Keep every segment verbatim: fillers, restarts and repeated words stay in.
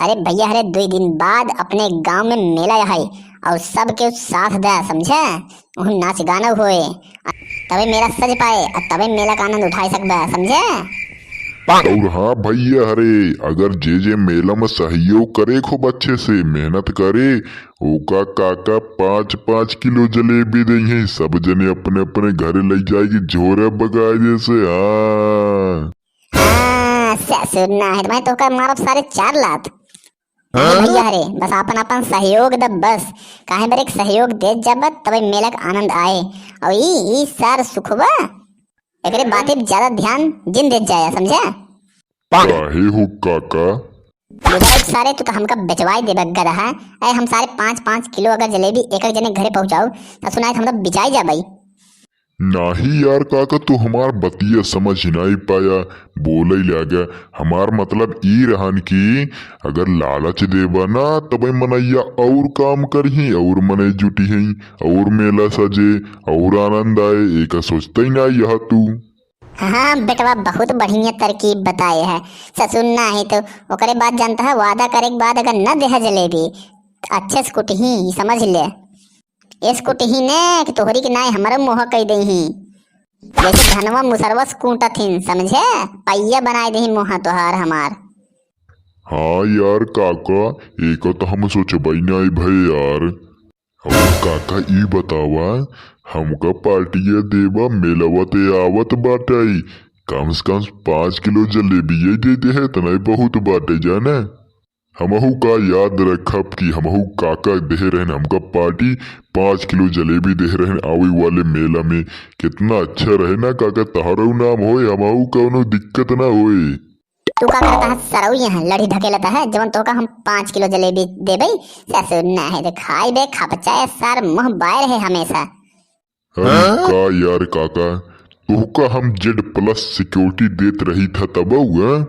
अरे भैया, अरे दुई दिन बाद अपने गाँव में मेला है और सबके साथ दे, समझे? वहाँ नाच गाना होए, तबे मेला सज पाए और तबे मेला का आनंद उठाए सकबे, समझे? और हाँ भैया, अरे अगर जे जे मेला में सहयोग करे खूब अच्छे से मेहनत करे, ओका काका पाँच पाँच किलो जलेबी देइहैं, सब जने अपने अपने घरे लइ जाए कि झोरे बगाए जैसे। हाँ। हाँ, ससुर ना है, मैं तोका मारब सारे चार लात। अरे हाँ? भैया रे, बस आपन आपन सहयोग द बस, काहे बरे एक सहयोग दे जब तबे मेला का आनंद आए। और ई ई सार सुखबा, एकरे बाते पे ज्यादा ध्यान जिन दे जाए, समझे? काहे हो काका? बुझाई सारे, तू तो हमका बेचवाई देबे गदहा। अरे हम सारे पाँच पाँच किलो अगर जलेबी एक एक जने घरे पहुँचाऊ, तो सुनाए तो हम तो बिचाई जाबई। नाही यार काका, तू हमार बतिया समझ ही नाही पाया, बोले लागा। हमार मतलब ई रहन कि अगर लालच देबा ना, तबे मनैया और काम करही, और मनई जुटिहैं, और मेला सजे, और आनंद आए, एका सोचते ही ना यह तू। हाँ बेटवा, बहुत बढ़िया तरकीब बताए है। ससुर ना है तो ओकरे बाद जानता है, वादा करे के बाद अगर न देह जलेबी, अच्छे से कुटही, समझ ले। एस कुटही ने कि तोहरी के नाई हमरो मोह कई देही। जैसे धनवा मुसरवा से कूटत हिन, समझे? पहिया बनाए देही मोह तोहार हमार। हाँ यार काका, एका तो हम सोचबई नाई भई यार। और काका ई बतावा, हमका पार्टिया देबा, मेलवा ते आवत बाटई, कम से कम पाँच किलो जलेबिया दे दे है, इतना ही बहुत बाटई जाने। हमहू का याद रखब कि हमहू काका देहे रहन हमका पार्टी, पाँच किलो जलेबी देहे रहन आवे वाले मेला में। कितना अच्छा रहे ना काका, तहरो नाम होए, हमहू कौनो दिक्कत ना होए। तू का करता है सरऊ, यहाँ लड़ी ढकेलता है, जवन तोका हम पाँच किलो जलेबी देबे, ससुर ना है तो खाई बे खपचा है सार, मुँह बाय रहे हमेशा। अरे हाँ? का यार काका, तोहका हम जेड प्लस सिक्योरिटी देत रही था तब हुआ।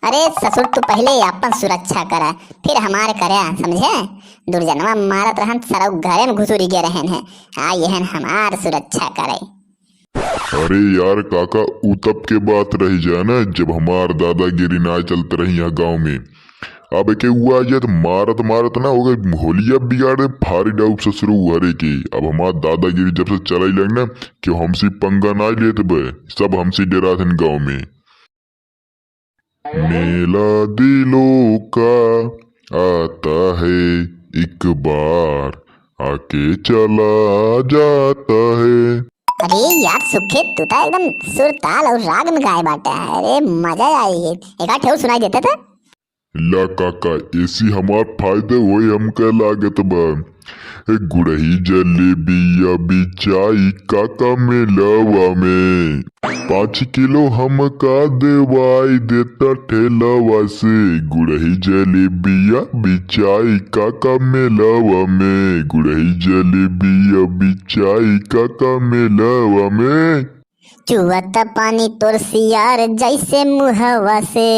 अरे ससुर, तू पहले अपन सुरक्षा करा, फिर हमार करा, समझे? दुर्जनवा मारत रहन, सरऊ घरे में घुसुरी गए रहन है, आ यहन हमार सुरक्षा करे। अरे यार काका, उ तब के बात रही जाना, जब हमार दादागिरी ना चलत रही यहाँ गाँव में। अब के हुआ ये तो मारत मारत ना हो गए, होलिया बिगाड़े फारी डाउब ससुरो हरे के। अब हमार दादागिरी जब से चलाई लग ना, कि हमसे पंगा ना लेत बे, सब हमसे डरात हन गाँव में। मेला दिलों का आता है एक बार, आके चला जाता है। अरे यार सुखे, तू तो एकदम सुर ताल और राग में गाए बाटे। अरे मजा आई, एक आध ठेऊ सुनाई देते थे। ला काका, एसी हमार फायदे होए हमके लागत बा। ए गुड़ही जलेबिया बिचाई काका मेलवा में, पाँच किलो हमका देवाई देता ठेलवा से। गुड़ही जलेबिया बिचाई काका मेलवा में, गुड़ही जलेबिया बिचाई काका मेलवा में। चुअत पानी तोर सियार जैसे मुहवा से,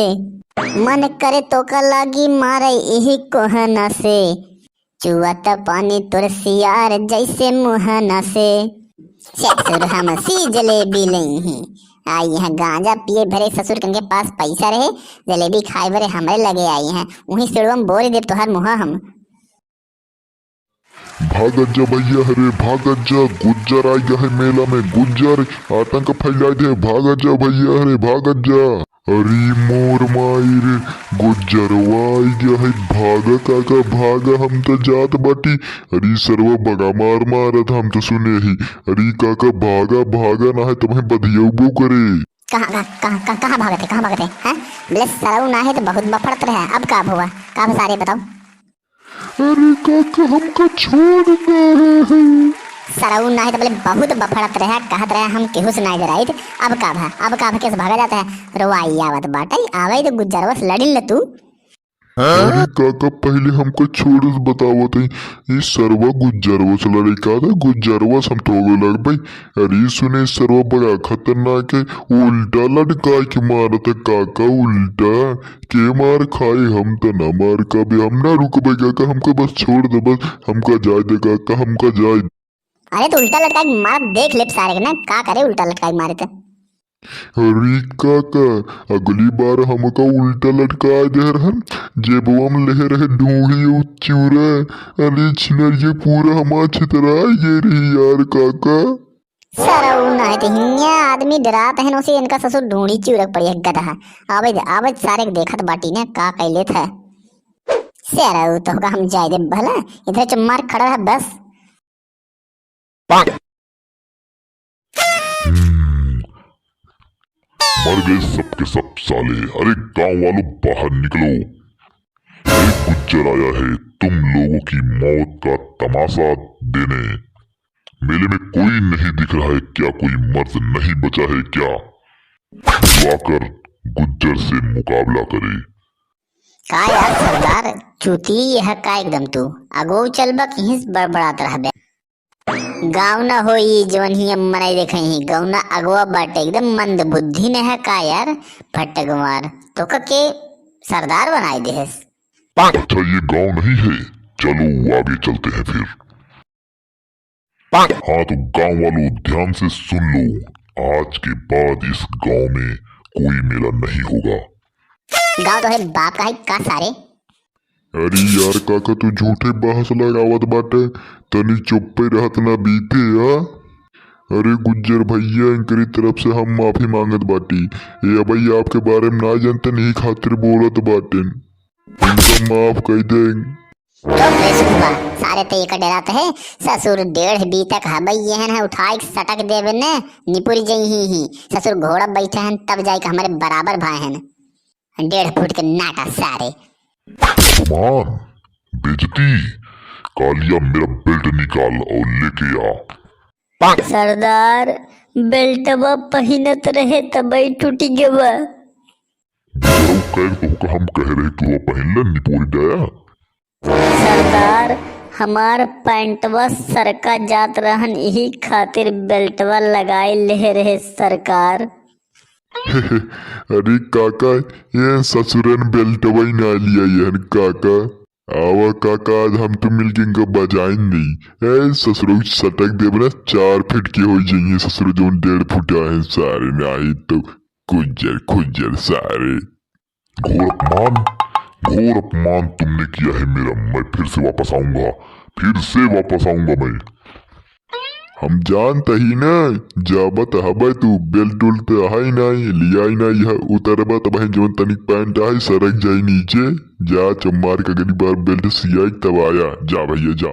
मन करे तोका लागी मारे इही कोहना से। चुअत पानी तोर सियार जैसे मुहना से। ससुर हमसी जलेबी लई ही, आ यहाँ गांजा पिए भरे ससुर के पास पैसा रहे, जलेबी खाए भरे हमरे लगे आई हैं, वहीं सिड़वा में बोर देब तोहार मुहा हम। भागत जा भैया रे, भागत जा, गुज्जर आई गए है मेला में, गुज्जर आतंक फैलाए दे, भागत जा भैया रे, भागत जा। अरे मोर माई रे, गुज्जरवा आई गया है, भागा काका भागा, हम तो जात बाटी। अरे सरवा बगा मार मारत, हम तो सुने ही। अरे काका भागा भागा, ना है तुम्हें बधियबो करे। कहाँ, कहाँ, कहाँ, कहाँ, कहाँ भागत है, कहाँ भागत है, हैं? बोले सरऊ ना है तो बहुत बफड़त रहे, अब का हुआ, का सारे बताओ। अरे काका, हमका छोड़ दे। सरऊ नाही तो बोले बहुत बफड़त रहे, कहत रहे हम केहू से नाही डराइत। अब का भा, अब का भा, केस भागा जाता है? रोवाई आवत बाटे, आवे तो गुज्जरवा से लड़िन ले तू। अरे काका, पहले हमका छोड़ दे, बतावत है। ई सरवा गुज्जरवा से लड़े का था? गुज्जरवा से हम तो हो लड़ भाई। अरे सुने, सरवा बड़ा खतरनाक है, उल्टा लटका के मारत है काका, उल्टा। के मार खाए, हम तो ना मार खाबे, हम ना रुकबे काका, हमका बस छोड़ दे, बस हमका जाए दे काका, हमका जाए दे। अरे तो उल्टा लटका के मार देख ले सारे के ना, का करे उल्टा लटका के मारे तो। अरे काका, अगली बार हमका उल्टा लटका दे रहन, जेबवा में लेहे रहे ढूंढी उ चिउरा। अरे छिनरिये, पूरा हमार छितराई गए रही यार काका। सरऊ नहीं तो हियाँ आदमी डरात है, उसे इनका ससुर ढूंढी चिउरक पड़ी है गदहा। आवे दे, आवे दे, सारे के देखत बाटी ने का कैले था। सरऊ तो का हम जाए दे भला, इधर चुप मार खड़ा है बस। हम्म, मर गए सबके सब साले। अरे गांव वालों, बाहर निकलो, एक गुज्जर आया है तुम लोगों की मौत का तमाशा देने। मेले में कोई नहीं दिख रहा है क्या? कोई मर्द नहीं बचा है क्या जो आकर गुज्जर से मुकाबला करे? का यार सरदार, चूती यह का एकदम तू? अगो चलबा कहीं से बड़बड़ात रहबे। गाँव ना होई जवन ही हम मनाई देखे ही, गाँव ना अगवा बाटे एकदम मंद बुद्धि ने है का यार, फटकवार। तो का के सरदार बनाई देहस। अच्छा, ये गांव नहीं है, चलो आगे चलते हैं फिर। हाँ तो गांव वालों, ध्यान से सुन लो, आज के बाद इस गांव में कोई मेला नहीं होगा। गाँव तो है बाप का है का सारे? अरे यार काका, तू झूठे बहस लगावत बाटे, तनी चुप्पे रहत ना बीते, आ? अरे गुज्जर भैया, इनकरी तरफ से हम माफी मांगत बाटी। ए अबई आपके बारे में ना जानते, नहीं खातिर बोलत बाटेन, इनका माफ कर दें। चुप रे सुखवा, सारे ते एकर डरात है, ससुर डेढ़ बीतक हबई यहन है, उठाई के सटक देवे ने, निपुर जई ही ही। ससुर घोड़ा बैठे हैं तब जाए के हमारे बराबर भाई हैं। डेढ़ फुट के नाटा सारे। अपमान, बेइज्जती। कालिया, मेरा बेल्ट निकाल और लेके आ। सरदार, बेल्टवा पहिनत रहे तबई टूटी गवा। बुजरऊ कैग तोहका हम कह रहे तू पहन ले निपोरी डाया। सरदार, हमार पैंटवा सरका जात रहन, यही खातिर बेल्टवा लगाए ले रहे सरकार। अरे काका, ये ससुरन बेल्टवा ही ना लिया यहन काका। आवा काका, आज हम तो मिलके इनका बजाइन नहीं। ए ससुरो सटक देबना, चार फीट के हो जाइए ससुरो, जौन डेढ़ फुटा है सारे में आई तो। खुज्जर खुज्जर सारे। घोर अपमान, घोर अपमान तुमने किया है मेरा। मैं फिर से वापस आऊंगा, फिर से वापस आऊंगा मैं। हम जानत ही ना, जाबत हबे तू, बेल्ट उल्ट है नहीं, लियाई नहीं है, उतरबा तब है जौन तनिक पैंट है सरक जाई नीचे। जा चम्मार के अगली बार बेल्ट सियाई तब आया, जा भैया जा।